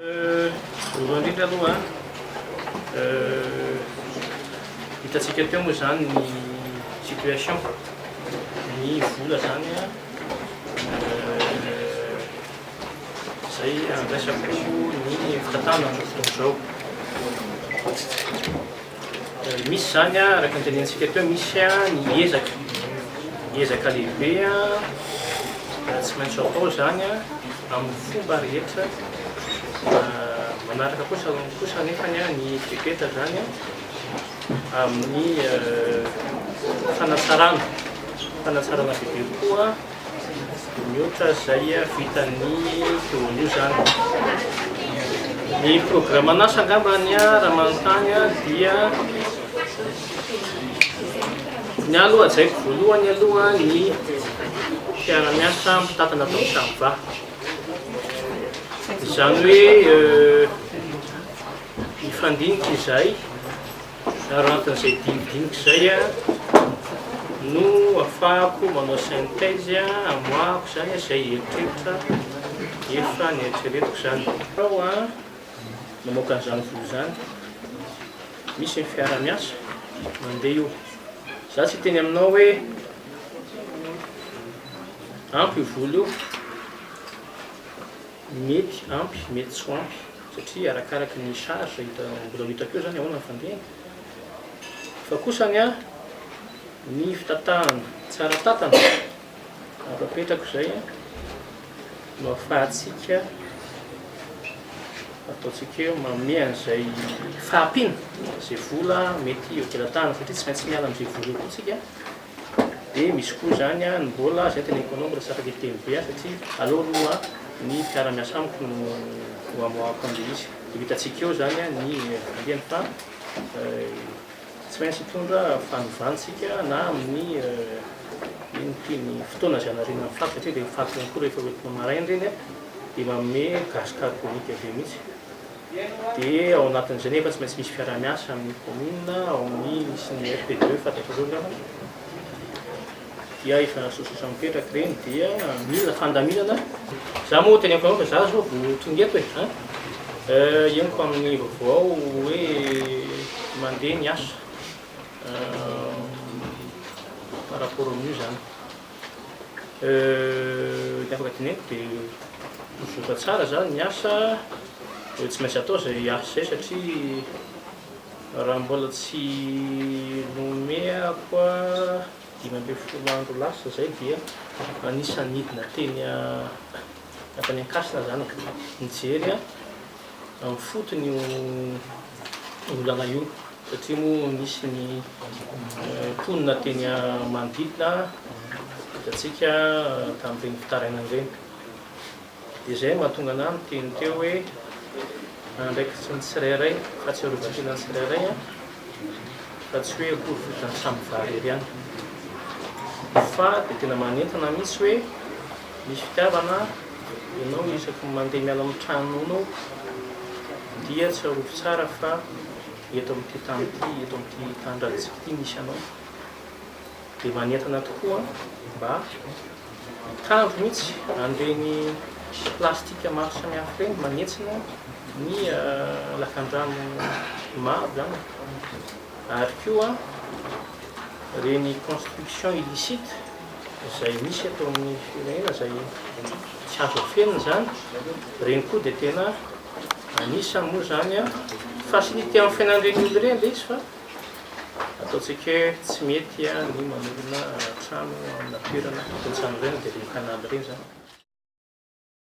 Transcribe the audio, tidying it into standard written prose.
Voalohany indrindra aloha, hitantsika teo moa izany ny situation, ny vola izany izay andraisako ny fitantanana amin'izao fotoana izao. Misy izany araka ny tenenintsika teo, misy ny ezaka, ezaka lehibe tsy maintsy atao izany amin'ny fomba rehetra, manaraka kosa kosa anefa ny fepetra izany amin'ny fanatsarana, fanatsarana bebe kokoa. Mihoatra izay vitan'ny teo aloha izany. Ny programan'asa angambany raha manontany dia ny ahy aloha hajaiko voalohany aloha ny mpiara-miasa mpitantana ato amin'ny Samva. Izany hoe mifandinika izahay. Ary ao anatin'izay dinidinika izay no afahako manao synthèse, amoahako izany izay eritreritra efa neritreretiko izany. Aho namoaka an'izany vola izany, misy ny fiaraha-miasa mandeha io. Za tsy hiteny aminao hoe ampy io vola io. Mety ampy, mety tsy ho ampy satria arakaraky ny charge hita mbola ho hitako eo zany ahoana ny fandehany. Fa kosa ny ahy ny fitatahana tsara tatana azo apetrako izay no afahantsika ataontsika hoe manome an'izay fahampiana izay vola mety eo am-pelatahana satria tsy maintsy miala amin'izay vola eo koa tsika. Dia misy koa izany ny mbola, izay teneniko anao, mbola tsy afaka hiteny be aho satria aleo aloha ny mpiara-miasa amiko no ho amoahako an'ilay izy. Dia ho hitantsika eo izany ny fandehany fa tsy maintsy hitondra fanovana isika na amin'ny ino ity ny fotoana izay hanariana ny fako satria ilay fako ihany koa rehefa hoentina maraina ireny dia manome gaz carbonique be mihitsy. Dia ao anatin'izay nefa tsy maintsy misy fiaraha-miasa amin'ny commune, ao amin'ny misy ny RP2 fantatrareo angambany, dia efa sososa mipetraka ireny dia mila fandaminana. Za moa teneniko anao fa za zao vao tonga eto e, an, henoko amin'ny vaovao hoe mandeha ny asa par rapport amin'io zany. Ny afaka teneniko dia mizotra tsara zany ny asa, tsy maintsy atao izay asa izay satria raha mbola tsy nomeako 15 andro lasa izay dia anisan'ny nidina teny tany Ankasina zany nijery amin'ny fotony io olana io satria moa nisy ny mponina teny manodidina hitantsika tamin'ireny fitarainana ireny. Dia izay no mahatonga anah niteny teo hoe andraikitry ny tsirairay, fahatsiarovan-tena ny tsirairay fa tsy hoe akory vitan'ny samy vary irery ihany. Fa dia tena manentana mihitsy hoe misy fitiavana Ianao isaky ny mandeha miala amin'ny tranonao dia tsarovy tsara fa eto amin'ity tany ity, eto amin'ity tanindrazantsika ity misy anao. Dia manentana tokoa mba hitandro mihitsy an'ireny plastika maro samihafa ireny manentsina ny lakandrano maro izany ary koa ireny construction illicite izay misy eto amin'ny firenena izay tsy azo afenina izany, ireny koa dia tena anisany moa izany facilité amin'ny fiainan'ireny olona ireny ilay izy fa ataontsika hoe tsy mety ny manorina trano amina toerana tokony tsy hanorenana dia ireny canal ireny izany.